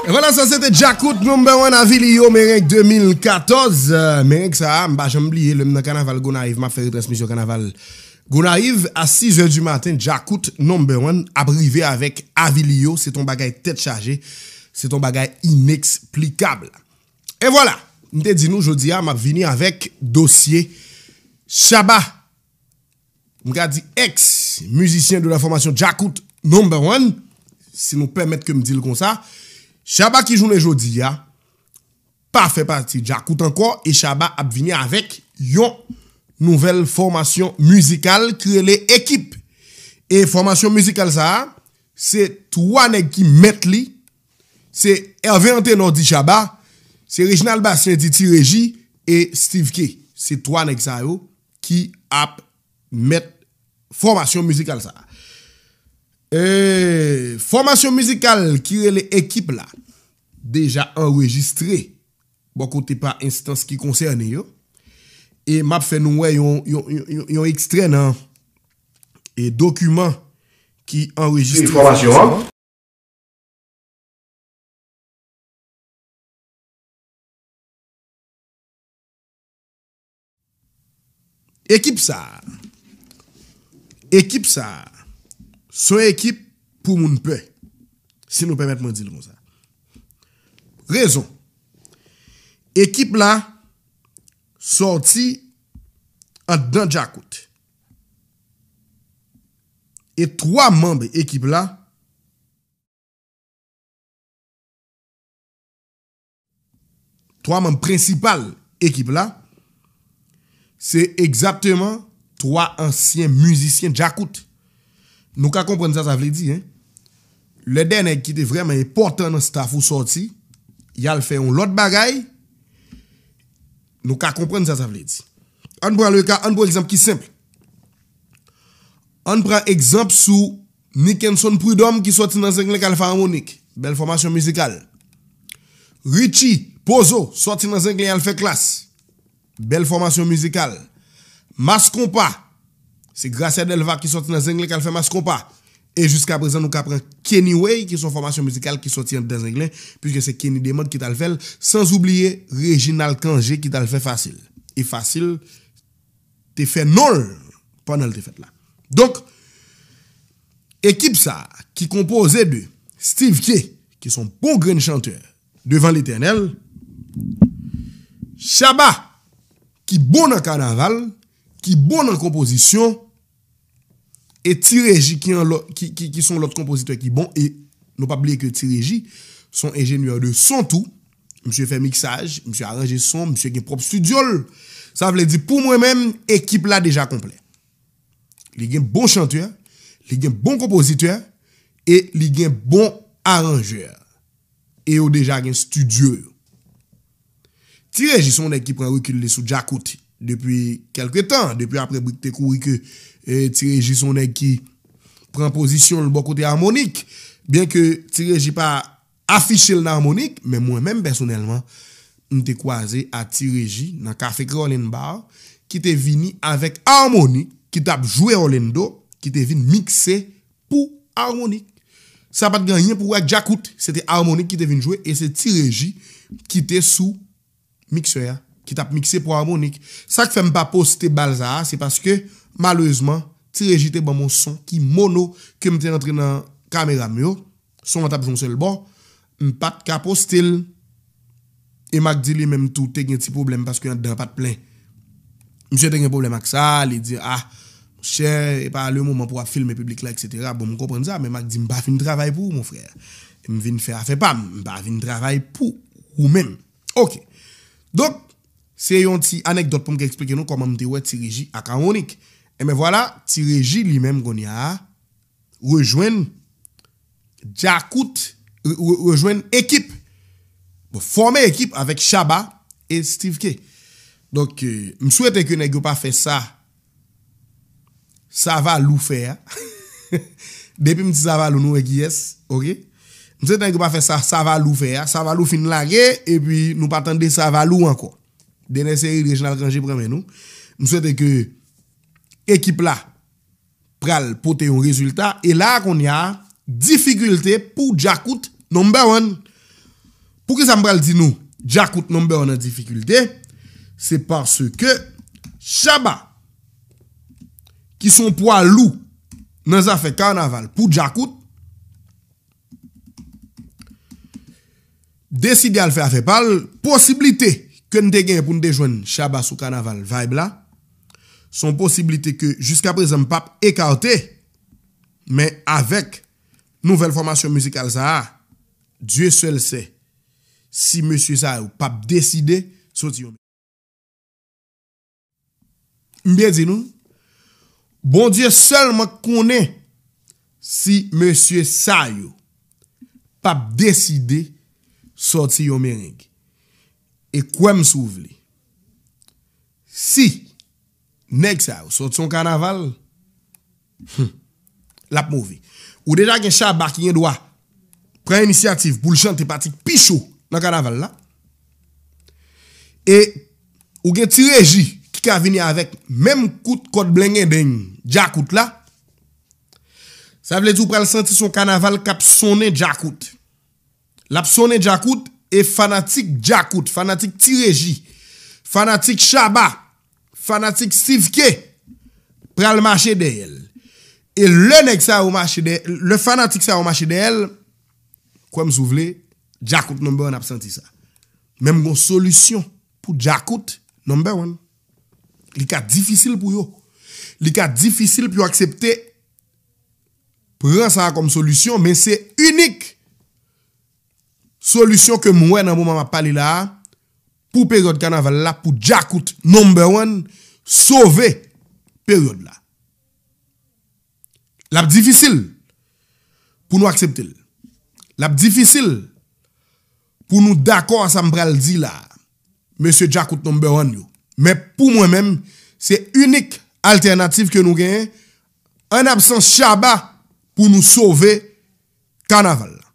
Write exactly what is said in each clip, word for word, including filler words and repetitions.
E vwala, sa se te Djakout number one Avilio, mereng de mil katòz. Euh, mereng sa a, m pa janm bliye, lè m nan kanaval Gonayiv, m ap fè retransmisyon kanaval Gonayiv a sizè di maten, Djakout number one ap rive avèk Avilio, se t on bagay tèt chaje, se t on bagay ineksplikab. E vwala, m te di nou jodi a, m ap vini avèk dosye Shabba. M ka di ex mizisyen de la fòmasyon Djakout number one, si nou pèmèt ke m di l konsa. Shabba ki jounen jodi a pa fè pati Djakout ankò, e Shabba ap vini avèk yon nouvèl fòmasyon mizikal ki rele Ekip. E fòmasyon mizikal sa a, se twa nèg ki mèt li, se Hervé Antenor di Shabba, se Reginald Bastien di Ti Reji, e Steve K. Se twa nèg sa yo ki ap mèt fòmasyon mizikal sa a. E, fòmasyon mizikal ki rele Ekip la deja anrejistre bò kote pa enstans ki konsène yo. E m ap fè nou wè yon, yon, yon, yon, yon ekstrè nan, e, dokiman ki anrejistre fòmasyon an. Ekip sa a, ekip sa a, se yon ekip pou moun pè, si nou pèmèt mwen di l konsa. Rezon, Ekip la sòti anndan Djakout. E twa manm Ekip la, twa manm prensipal Ekip la, se egzakteman twa ansyen mizisyen Djakout. Nou ka konprann sa sa vle di, en. Lè de nèg ki te vrèman enpòtan nan staff ou sòti, y al fè yon lòt bagay, nou ka konprann sa sa vle di. Ann pran le ka, ann pran egzanp ki senp. Ann pran egzanp sou Nickenson Prud'homme ki sòti nan Zenglen k al fè Harmonik. Bèl fòmasyon mizikal. Richie Pozo sòti nan Zenglen al fè Klass. Bèl fòmasyon mizikal. Mass Konpa. Se Gracia Delva ki sòti nan Zenglen k al fè Mass Konpa. E jiska prezan nou ka pran Kenny Way ki se yon fòmasyon mizikal ki sòti anndan Zenglen, piske se Kenny Demande ki t al fè l, san oubliye Reginald Cangé ki t al fè Fasil. E Fasil te fè non l pandan l te fèt la. Donk, ekip sa a ki konpoze de Steve K, ki se yon bon grenn chantè devan Letènèl, Shabba, ki bon nan kanaval, ki bon nan konpozisyon, e Ti Reji ki, an lò, ki, ki, ki se yon lòt konpozitè ki bon, e nou p ap bliye ke Ti Reji se yon enjenyè de son tou. Misye fè miksaj, misye aranje son, misye gen pwòp estidyo l. Sa vle di, pou mwen menm, ekip la deja konplè. Li gen bon chantè, li gen bon konpozitè, e li gen bon aranjè. E yo deja gen estidyo yo. Ti Reji se yon nèg ki pran rekil li sou Djakout depi kèlke tan, depi apre bri k te kouri ke, e, Ti Reji se yon nèg ki pran pozisyon l bò kote Harmonik. Byen ke Ti Reji pa afiche l nan Harmonik, men mwen menm pèsonèlman, m te kwaze a Ti Reji nan Kafe Kreyòl and Bar, ki te vini avèk Harmonik, ki t ap jwe Orlando, ki te vin mikse pou Harmonik. Sa pa t gen anyen pou wè ak Djakout, se te Harmonik ki te vin jwe, e se Ti Reji ki te sou miksè a, ki t ap mikse pou Harmonik. Sa k fè m pa poste bal sa a, se paske, malerezman, Ti Reji te ban m yon son ki mono, ke m te rantre nan kamera m yo, son an t ap jwe yon sèl bò, m pa t ka poste l. E Mack D li menm tou te gen ti pwoblèm paske anndan an pa t plen. Misye te gen pwoblèm ak sa, li di, ah, monchè, e pa le moman pou w ap filme piblik la, etsetera. Bon, m konprann sa, men Mack D, m pa vin travay pou ou, mon frè. M vin fè afè pa m, m pa vin travay pou ou menm. Oke. Donk, se yon ti anekdòt pou m ka eksplike nou kòman m te wè Ti Reji ak Harmonik. Enben vwala, Ti Reji li menm kounye a rejwenn Djakout, re-, re-, rejwenn Ekip. Bon, fòme Ekip avèk Shabba e Steve K. Donk, euh, m swete ke nèg yo pa fè sa Savalou fè a. Depi m di Savalou, nou wè kiyès, oke? M swete nèg yo pa fè sa Savalou fè a. Savalou fin lage, epi nou pa tande Savalou ankò. Dènye seri Reginald Cangé pran men nou. M swete ke Ekip la pral pote yon rezilta. E la a kounye a, difikilte pou Djakout number one. Poukisa m pral di nou Djakout number one an difikilte? Se paske Shabba, ki se yon pwa lou nan zafè kanaval pou Djakout, deside al fè afè pa l, posiblite ke n te genyen pou n te jwenn Shabba sou kanaval Vibe la, se yon posiblite ke jiska prezan m p ap ekate, men avèk nouvèl fòmasyon mizikal sa a, Dieu seul sait si mesye sa yo p ap deside soti yon M byen di nou, Bondye sèlman k konnen si mesye sa yo p ap deside sòti yon mereng. E kwè m si w vle, si nèg sa yo sòti yon kanaval, hmm, l ap move. Ou deja gen Shabba ki gen dwa pran inisyativ pou l chante pati k pi cho nan kanaval la. E ou gen Ti Reji ki ka vini avèk menm kout kòd blengedeng Djakout la. Sa vle di ou pral santi se yon kanaval k ap sonnen Djakout. L ap sonnen Djakout e fanatik Djakout, fanatik Ti Reji, fanatik Shabba, fanatik Steve K pral mache dèyè l. E lè nèg sa yo mache dèyè, lè fanatik sa yo mache dèyè l, kwè m si w vle, Djakout number one ap santi sa. Men m gon solisyon pou Djakout number one. Li ka difisil pou yo. Li ka difisil pou yo aksepte pran sa a kòm solisyon, men se inik solisyon ke m wè nan moman m ap pale la a, pou peryòd kanaval la, pou Djakout number one sove peryòd la. L ap difisil pou nou aksepte l. L ap difisil pou nou dakò a sa m pral di la a, mesye Djakout number one yo. Men pou mwen menm, se inik altènativ ke nou genyen, an absans Shabba, pou nou sove kanaval la.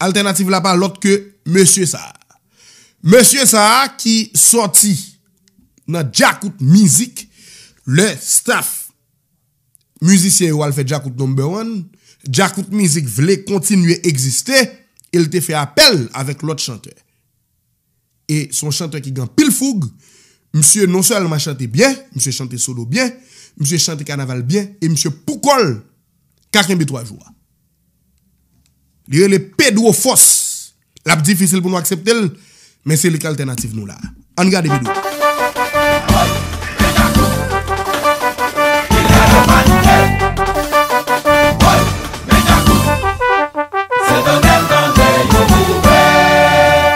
Altènativ la pa lòt ke mesye sa a. Mesye sa a ki sòti nan Djakout Mizik, lè staff mizisyen yo al fè Djakout number one, Djakout Mizik vle kontinye egziste, e l te fè apèl avèk lòt chantè. E se yon chantè ki gen anpil foug. Misye non sèlman chante byen, misye chante solo byen, misye chante kanaval byen, e misye poukò l ka kenbe twa jou a. Li rele Pedro Force. L ap difisil pou nou aksepte l, men se li k altènativ nou la. Ann gade videyo.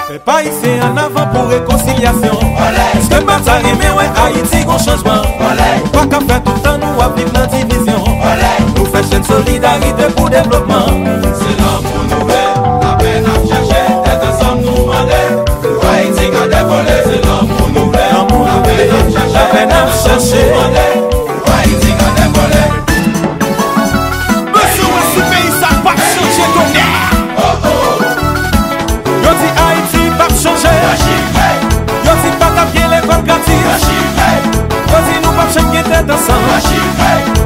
Pèp ayisyen ann avan pou rekonsilyasyon. Paske m pa ta renmen wè Ayiti gon chanjman. Nou pa ka fè toutan nou ap viv nan divizyon. Nou fè chèn solidarite pou devlopman. Se lanmou nou vle, lapè n ap chèche, tèt ansanm nou mande. Pou Ayiti ka devole, se lanmou nou vle, lapè n ap chèche, tèt ansanm nou mande. Pou Ayiti ka devole. Mesye, w wè si peyi sa p ap chanje tonè. Yo di Ayiti p ap chanje. Yo di pa t ap gen lekòl gratis. Yo di nou p ap janm gen tèt ansanm.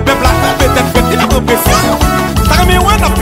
Pèp la kanpe tèt frèt, li pa pran presyon. Sa renmen wè n ap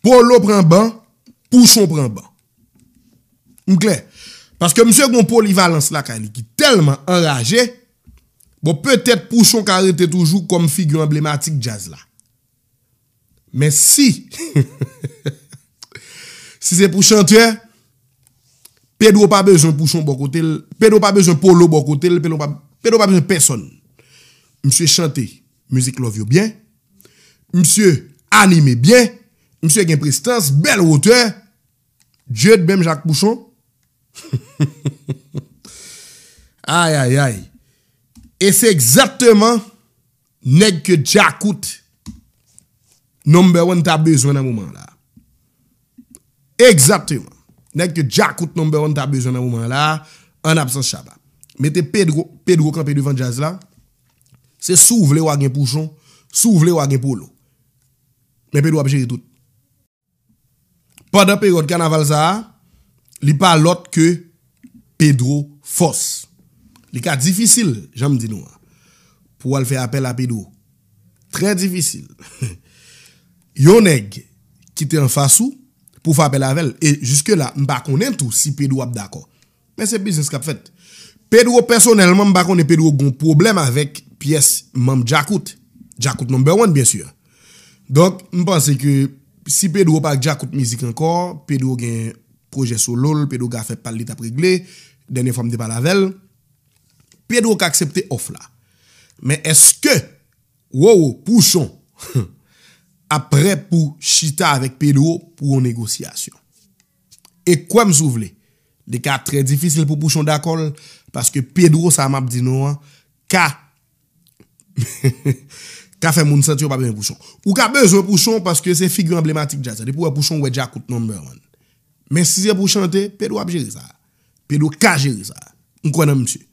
Polo pran ban, Pouchon pran ban. M klè. Paske misye gon polivalans lakay li ki tèlman anraje, bon, petèt Pouchon ka rete toujou kòm figi anblematik djaz la. Men si, si se pou chantè, Pedro pa bezwen Pouchon bò kote l, Pedro pa bezwen Polo bò kote l, Pedro pa, Pedro pa bezwen pèsonn. Misye chante mizik love yo byen, misye anime byen, misye gen prestans, bèl wotè, Djed menm jan ak Pouchon. Ay, ay, ay. E se egzakteman nèg ke Djakout number one ta bezwen nan moman la. Egzakteman. Nèg ke Djakout number one ta bezwen nan moman la, an absans Shabba. Mete Pedro, Pedro kanpe devan djaz la. Se si w vle w a gen Pouchon, si w vle w a gen Polo. Men Pedro ap jere tout. Pandan peryòd kanaval sa a, li pa lòt ke Pedro Force. Li ka difisil, jan m di nou an, pou w al fè apèl a Pedro. Trè difisil. Yon nèg ki te anfas ou pou fè apèl avè l. E jiske la, m pa konnen tou si Pedro ap dakò. Men se biznis k ap fèt. Pedro pèsonèlman, m pa konnen Pedro gon pwoblèm avèk pyès manm Djakout. Djakout number one, byen si. Donk, m panse ke si Pedro pa ak Djakout mizik ankò, Pedro gen pwojè solo l, Pedro ka fè pa l li t ap regle, dènye fwa m te pale avè l, Pedro ka aksepte òf la. Men èske Roro, Pouchon ap prè pou chita avèk Pedro pou yon negosyasyon? E kwè m si w vle, li ka trè difisil pou Pouchon dakò l, paske Pedro, sa m ap di nou an, ka ka fè moun santi yo pa bezwen Pouchon. Ou ka bezwen Pouchon paske se figi anblematik djaz la. Depi w wè Pouchon, w wè Djakout number one. Men si se pou chante, Pedro ap jere sa. Pedro ka jere sa. M kwè nan misye.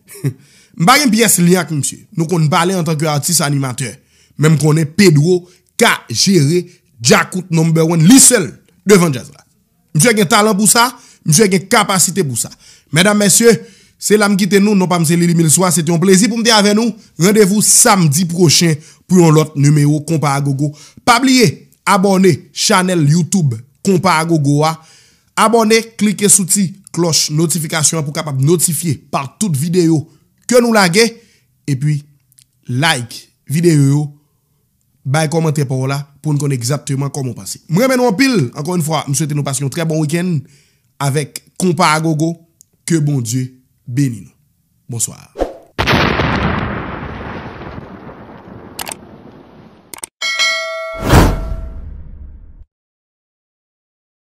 M pa gen pyès lyen ak misye. Nou konn pale antanke atis, animatè. Men m konnen Pedro ka jere Djakout number one li sèl devan djaz la. Misye gen talan pou sa, misye gen kapasite pou sa. Medam, mesye, se la m kite nou. Non pa m se Lili Milswa. Se te yon plezi pou m te avè nou. Randevou samdi pwochen pou yon lòt nimewo Konpa Agogo. Pa bliye, abòne chanèl YouTube Konpa Agogo a. Abòne, klike sou ti klòch notifikasyon an pou kapab notifye pa tout videyo ke nou lage. Epi, like videyo yo, bay kòmantè pa w la pou n konn egzakteman kòman w panse. M renmen nou anpil. Ankò yon fwa, m swete nou pase yon trè bon wikenn avèk Konpa Agogo. Ke Bondye beni nou. Bonswa.